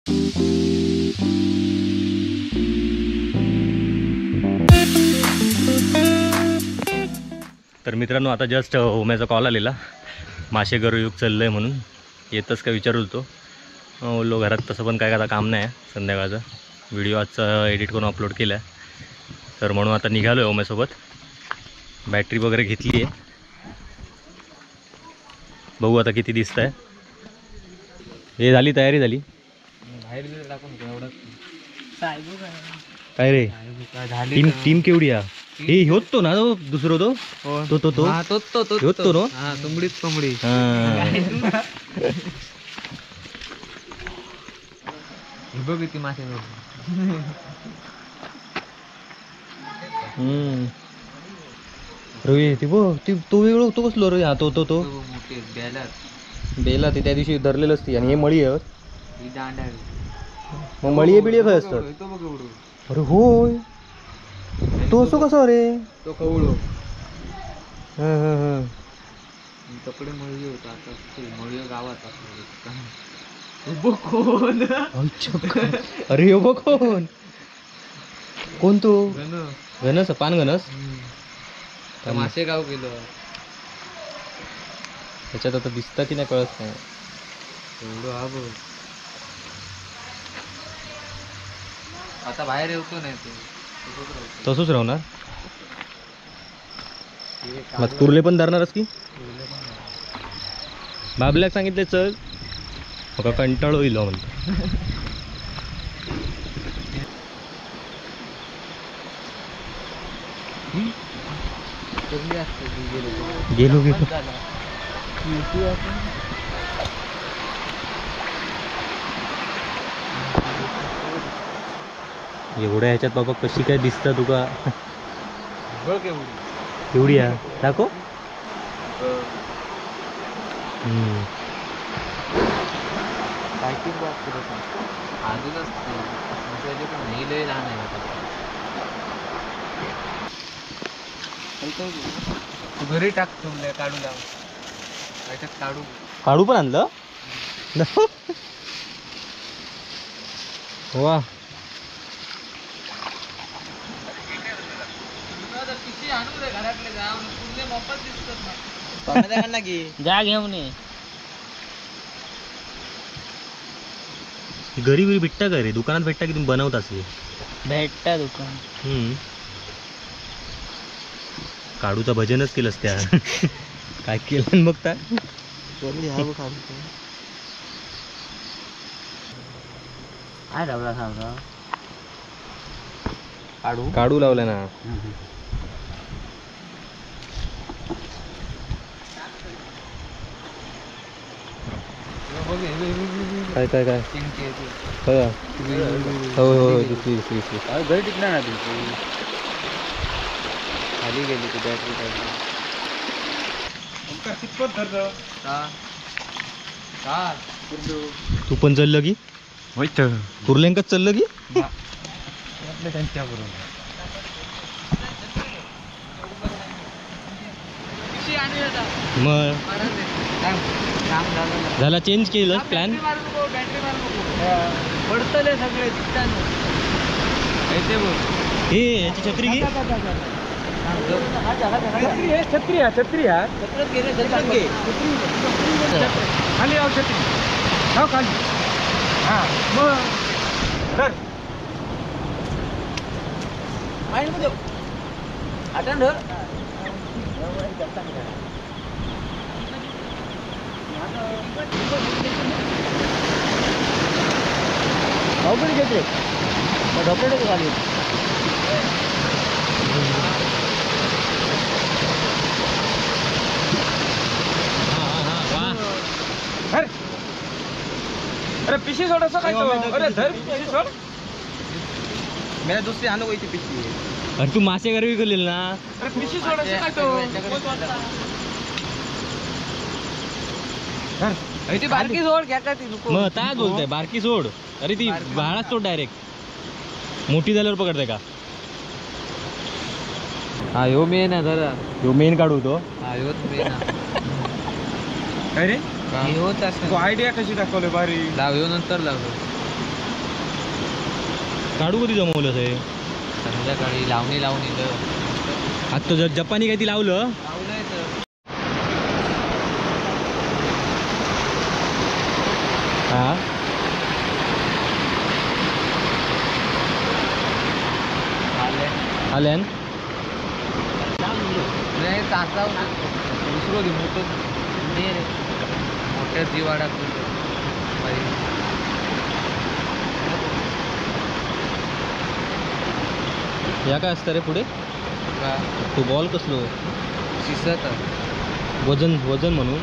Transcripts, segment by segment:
तर मित्रांनो आता जस्ट ओम्याचा कॉल आलेला, मासे गरुयुग चाललं आहे म्हणून, येतच का विचारू होतो. बोललो घरात तसं पण काय आता काम नाही आहे, संध्याकाळचं व्हिडिओ आजचा एडिट करून अपलोड केला आहे, तर म्हणून आता निघालो आहे ओम्यासोबत. बॅटरी वगैरे घेतली आहे, बघू आता किती दिसत आहे. हे झाली तयारी झाली. काय रे टीम टीम केवढी आहे? हे होत तो ना तो दुसरो तो तो तो तो होत तो नो तुंबडीच कोंबडी. बघ किती मासे. रवी ती बघ ती तो वेगळं तो कसलो रे. हा तो तो तो बेला ते त्या दिवशी धरलेलंच ती. आणि हे मळी आहे मग मळी बिळी काय असतात. अरे होय तो असो कसं रे तो कवळो. हां हां हां तकडे मळी होता आता मळी गावात उभं कोण. अरे उभं कोण कोण तो घनस पान घनस मासे गाव गेलो त्याच्यात आता दिसता की नाही कळत नाही एवढं. हा बघ आता बाहेर येतो नाही तो तसंच राहणार. मग कुर्ले पण धरणारच की बाबल्याक सांगितले चल मग कंटाळो होईल म्हणतो. गेलो गेलो एवढ्या ह्याच्यात बाबा कशी काय दिसतं तुका. एवढी आहे दाखव. घरी टाक काढू लाव काढू काढू पण आणलं. वा जा घेऊन ये. घरी बिरी भेटता का रे? दुकानात भेटता की तुम्ही बनवता असेल? भेटता दुकान. काडूचा भजनच केलंस त्या. काय केलं बघता. काडू काडू लावला ना. काय काय काय हो हो हो दिसली दिसली दिसली. घरी टिकणार ना तुमची खाली गेली ती बॅटरी. तू पण चाललं की कुर्ल्यांकच चाललं की त्यांच्याबरोबर मग झाला चेंज केलं प्लॅन. पडतले सगळे हे याची छत्री घे. छत्री छत्री खाली आव छत्री हो खाली. हा मग धर धर घेतले ढोकळे खाली. अरे पिशी सोड असं काय. अरे धर पिशी सोड. मेरा दुसरी आणू गई ती पिशी. अरे तू मासे घरी विकलेल ना. अरे पिशी सोड असं काय तो. ती बारकी सोड घ्या का ती नको. मग काय बोलतोय बारकी सोड. अरे ती भाळाच सोड डायरेक्ट. मोठी झाल्यावर पकडते का? हा ह्यो मेन आहे जरा. ह्यो मेन काढू तो. हा ह्योच मेन आहे. काय रे तू आयडिया कशी दाखवले भारी. लाव ह्यो नंतर लावलो. काढू कधी जमवलं ते? संध्याकाळी लावणी लावून इथं. आता जर जपानी काय ती लावलं हा आल्यान दुसरं घे मोठं मोठ्या जीवाडा. या काय असतं रे पुढे? तो बॉल कसलो? शिसत वजन वजन म्हणून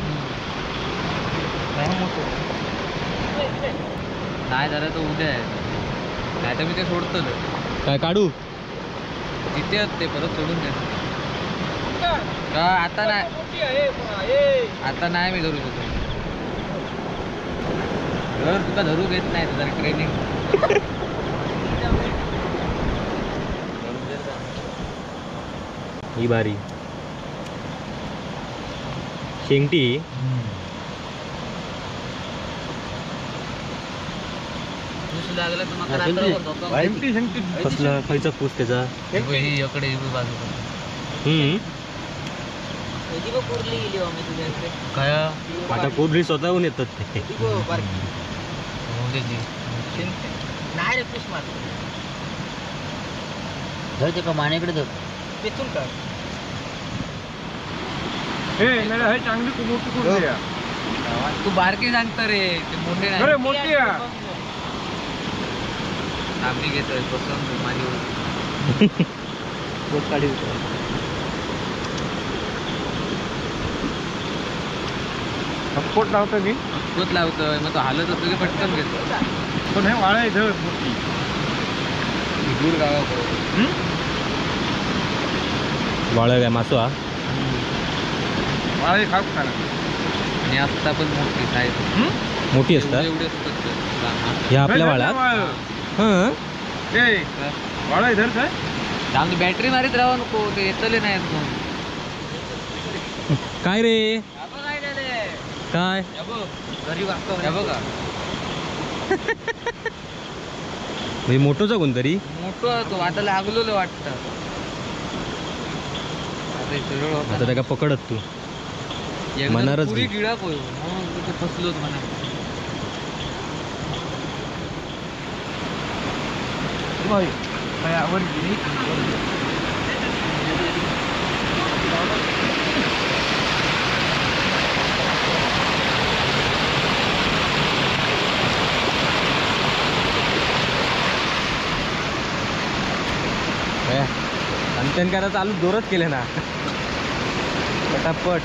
नाही झालं तर उद्या आहे, नाही तर मी ते सोडतो. काय काढू जिथे ते परत सोडून देतो. आता नाही, आता नाही मी धरू शकतो. जर तुका धरू घेत नाही तुझा ट्रेनिंग. ही भारी शेंगटी. कसला खयचा फूस त्याचा? इकडे बाजू. काय आता कुर्ली स्वतःहून येतात ते. नाही रे फिश मार धर ते मानेकडे धर पेचून काढ. हे चांगली मोठी कुर्ली आहे. तू बारकी सांगता रे, ते मोठे नाही. अरे मोठी आहे. आम्ही घेतोय बसून माझी काढी. सपोर्ट लावतो मी. पोत लावतोय मग तो हालत असतो की पटकन घेतो. पण हे वाळा इथं मोठी दूर गावाकडे वाळा काय मासो हा वाळा खाऊ खाणार. आणि असता पण मोठी साईज मोठी असतात एवढे असतात ह्या आपल्या वाळात. हां वाळा इधर काय बॅटरी मारीत राहा नको, ते येतले नाही. काय रे काय बघा म्हणजे मोठोचा कोणतरी मोठो तो आता लागलेलो वाटतं. आता त्याका पकडत तू मनारच पुरी गिळा मग फसलोच म्हणा. आणि त्यांनी काय चालू जोरात केले ना पटापट.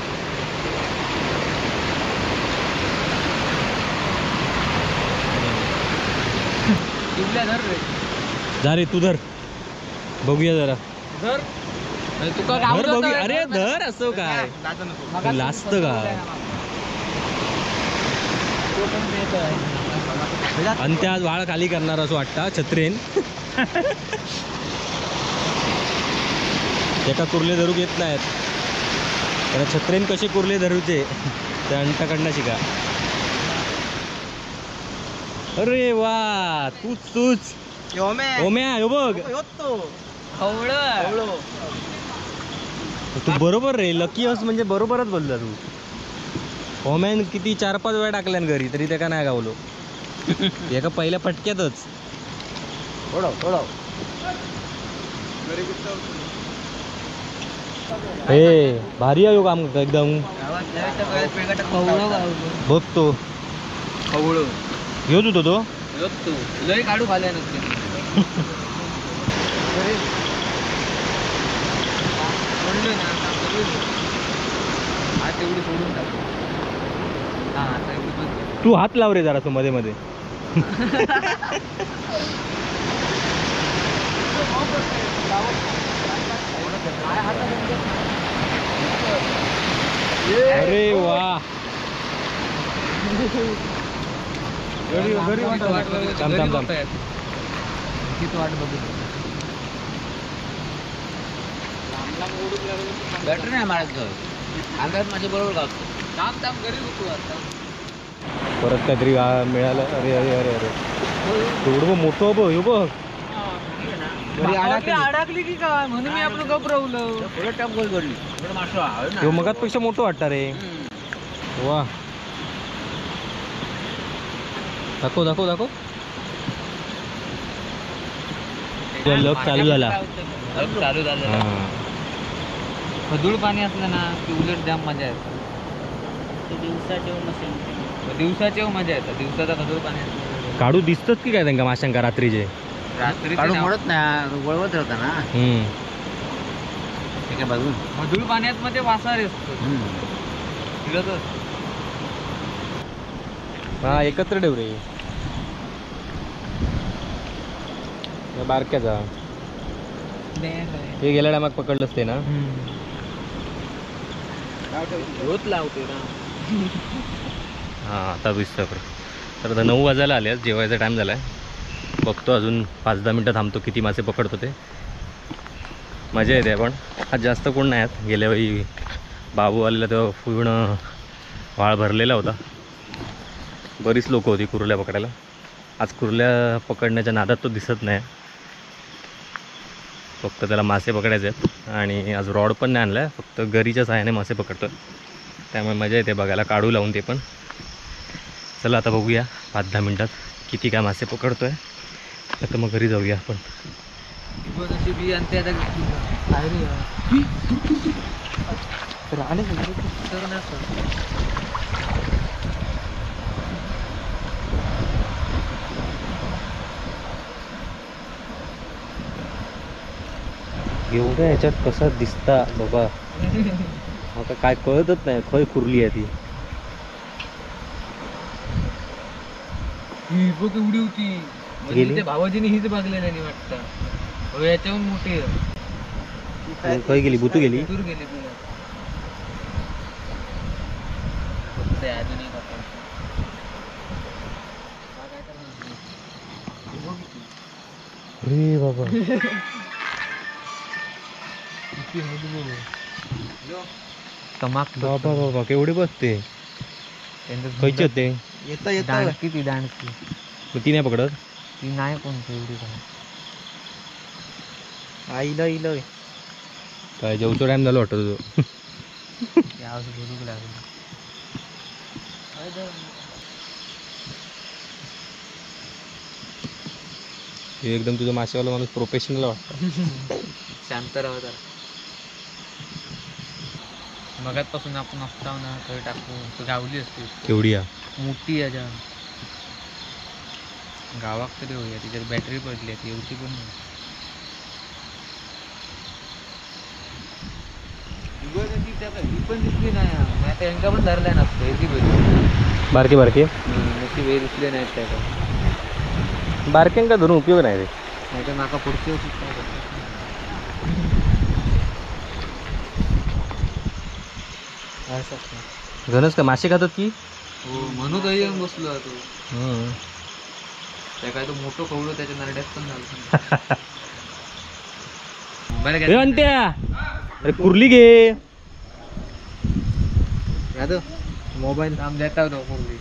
धर रे जा रे तू धर, बघूया जरा. धर तुका धर बघूया. अरे धर असं काय लाजत का? आणि त्या आज वाळ खाली करणार असं वाटतं छत्रेन. एका कुर्ले धरूक येत नाहीत त्याला छत्रेन कसे कुर्ले धरूचे त्या अंटाकडनं शिका. अरे वा तूच तूच ओम्या हो बघ तू बरोबर रे लकी हस म्हणजे बरोबरच बोलला तू. ओम्यान किती 4-5 वेळा टाकल्यान घरी तरी त्या का नाही गावलो एका पहिल्या फटक्यातच. हे भारी आहे काम एकदम. बघतो घेऊच होतो तो लय काढू खाल्या नसते. तू हात लाव रे जरा तू मध्ये मध्ये. अरे वा थांब थांब थांब. बॅटरी नाही मारायचं अंदाज माझ्या बरोबर गावतो. थांब थांब घरी होतो आता. परत काहीतरी मिळालं. अरे अरे अरे अरे तेवढं बघ मोठं बघ ह्यो बघ. अडकली की काय म्हणून मी आपलं घबरवलं. मगात पेक्षा मोठं वाटतं रे. वा दाखव दाखव दाखव. लक चालू झाला. चालू झालं. खदूळ पाणी असलं ना की उलट जाम मजा येते. दिवसाचे मजा येतात. दिवसाचा खदूळ पाणी असलं काढू दिसतच की काय त्यांना माशांका रात्रीचे. काढू मोडत नाही, वळवत राहता ना एका बाजून. खदूळ पाण्यात मध्ये वासारे असतो. हा एकत्र ठेव रे बारक्याचा. हे गेल्या टायमाक पकडलंच ते ना. रोज लावते ना. हां आता 20. तर आता 9 वाजायला आले, जेवायचा टाईम झाला आहे. बघतो अजून 5-10 मिनटं थांबतो किती मासे पकडतो ते. मजा येते पण आज जास्त कोण नाही आहेत. गेल्या वेळी बाबू आलेला तेव्हा पूर्ण वाळ भरलेला होता. बरीच लोकं होती कुर्ल्या पकडायला. आज कुर्ल्या पकडण्याच्या नादात तो दिसत नाही. फक्त त्याला मासे पकडायचे आहेत. आणि आज रॉड पण नाही आणला आहे, फक्त गरीच्या सहाय्याने मासे पकडतो. त्यामुळे मजा येते बघायला काढू लावून ते पण. चला आता बघूया 5-10 मिनटात किती काय मासे पकडतो आहे. आता मग घरी जाऊया आपण. एवढ्या ह्याच्यात कसा दिसता बाबा, आता काय कळतच नाही खय कुर्ली आहे ती. ही बघ एवढी होती म्हणजे त्या भावाजीने हीच बघलेली वाटतं. याच्याहून मोठी आहे. खय गेली? बुतू गेली. दूर गेली तुला. अजून एक अरे बाबा बाबा बाबा केवढे बसते. खयचे होते? दांडकी ती दांडकी. ती नाही पकडत. ती नाही कोणती एवढी काय. आईला इल काय जेवतो टाइम झाला वाटत तुझं. लागलं एकदम तुझं मासेवाला माणूस प्रोफेशनल वाटतं. शांत राहत. मगातपासून आपण असताव ना थंय टाकू गावली असते. केवढी आहे? मोठी आहे जाम. गावाक तरी होऊया. तिच्यात बॅटरी पडली आहे, ती येऊची पण नाही. ही पण दिसली नाही. त्यांका पण धरल्या नसतं. ती बारकी बारकी नशी वेळ दिसले नाहीत त्याका. बारक्यांका धरून उपयोग नाही रे. नाही तर माका पुढची होती. गणस का मासे खातात की? हो म्हणून तरी येऊन बसलो तो. त्या काय तो मोठं खवलं त्याच्या नरड्यात पण झालं. अरे कुर्ली घे मोबाईल. थांब देता तो कुर्ली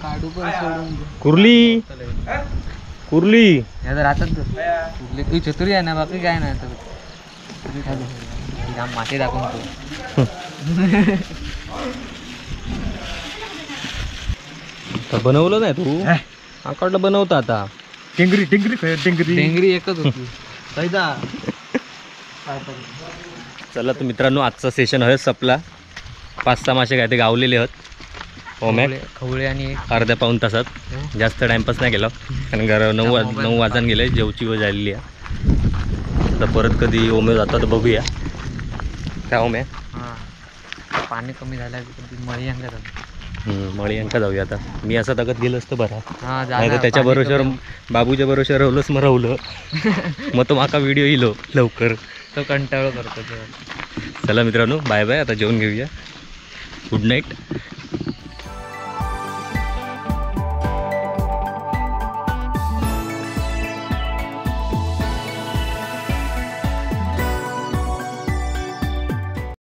काढू पण सोडून. कुर्ली कुर्ली राहतात कुर्ली. तू छत्री आहे ना, बाकी काय नाही. आता मासे दाखवून तो. बनवलं नाही तू? आकडलं बनवता आता. टेंगरी टेंगरी टेंगरी टेंगरी एकच होती. चला तर मित्रांनो आजचा सेशन हळद संपला. 5-6 मासे काय ते गावलेले आहेत. खवळे आणि अर्ध्या पाऊण तासात. जास्त टाइमपास नाही केला कारण घर 9 वाजून गेले. जेवची वेळ झालेली आहे. आता परत कधी ओमे जातात बघूया. काय ओमे? पाणी कमी झालं. मळी मळी अंका जाऊया आता. मी असं तगत गेलो असतो बरा, नाही तर त्याच्या बरोबर बाबूच्या बरोबर रवलंच मग रवलं. मग तो माका व्हिडिओ येईल लवकर. तो कंटाळो करतो. चला मित्रांनो बाय बाय. आता जेवण घेऊया. Good night.